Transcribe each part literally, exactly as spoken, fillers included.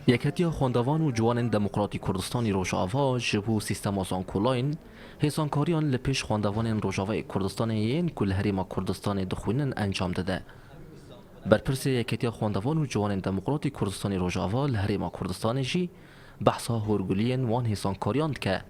Yeketiya Xwendevan û Ciwanên Demokratî Kurdistanî Rojava ji bo sîstema zankolayîn hêsankariyan li pêş xwendevanên Rojavayê Kurdistanê yên ku li Herêma Kurdistanê dixwînin encam dide. Berpirsê Yeketiya Xwendevan û Ciwanên Demokratî Kurdistanî Rojava li Herêma Kurdistanê jî behsa hûrguliyên wan hêsankariyan dike.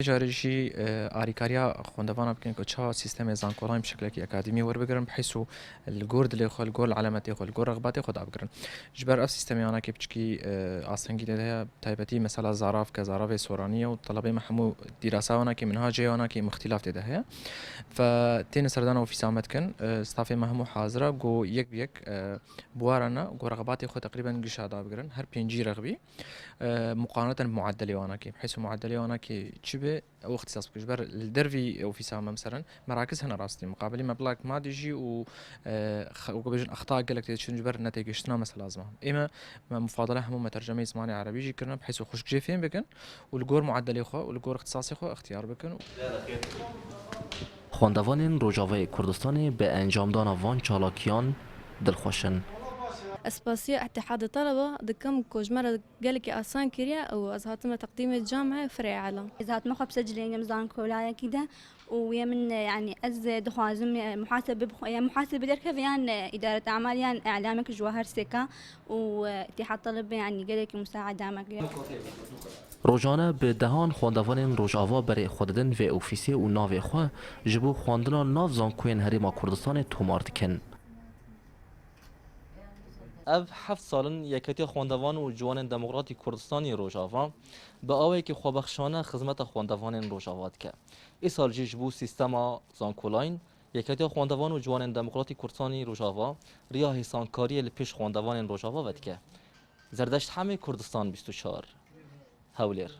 Carê jî, e, arîkariya xwendevana bikin ku çawa sîstemê zankolayîn bi şeklekî akademî werbigirin, bi hîs û li gor dilê xwe, li gor elemetê xwe, li gor rexbatê xwe dabigirin. Ji ber ev sîstemê anakê piçikî, e, astengî tê de heye, taybetî mesela zaraf ke zaravê soranî ye û telebê me hemû dîrasa anakê, minhacê anakê mixtîlaf tê de heye. Fe têne serdana ofîsa me dikin, e, stafê me hemû hazir e, ku yek bi yek, e, bi warana ku rexbatê xwe teqrîben gişa dabigirin, her pêncî rexbî. E, muqarneten bi muedelê wan akê. Heysu muedelê wan akê çi be, ew ixtisas bike. Ji ber li dervî ofîsa me, meselen, merakiz hene rastî. Muqabilî meblak madî jî û, e, xe-, weke bêjin, exta gelek tê diçin ji ber netêgihiştina mesela ziman. Ê me, me mufadele hemû me tercemeyê zimanê erebî jî kirine, bi heysu xwişk jê fêm bikin û li gor muedelê xwe û li gor ixtisasê xwe ixtiyar bikin. Xwendevanên Rojavayê Kurdistanê bi encamdana van çalakiyan dilxweş in. Ez spasiya Îtîhadê Telebe dikim ku ji me re gelekî asan kiriye û ez hatime teqdîmê camê firê elam. Ez hatime xwe bisecilînim zankolayekî de û yê min, e, yanî ez, e, dixwazim, e, muhasebe bixwe-, ya muhasebe derkeve yan, e, îdaret emal yan îlamek ji we her sêka û, e, Îtîhad Telebe yanî gelekî musaeda me kiriye. Rojane bi dehan xwendevanên Rojava berê xwe didin vê ofîsê û navê xwe ji bo xwendina nav zankoyên Herêma Kurdistanê tomar dikin. Ev heft sal in Yeketiya Xwendevan û Ciwanên Demokratî Kurdistanî Rojava bi awayekî xwebexşane xizmeta xwendevanên Rojava dike. Îsal jî ji bo sîstema zankolayîn, Yeketiya Xwendevan û Ciwanên Demokratî Kurdistanî Rojava riya hêsankariyê li pêş xwendevanên Rojava vedike. Zerdeşthemê Kurdistan bîst û çar, Hewlêr.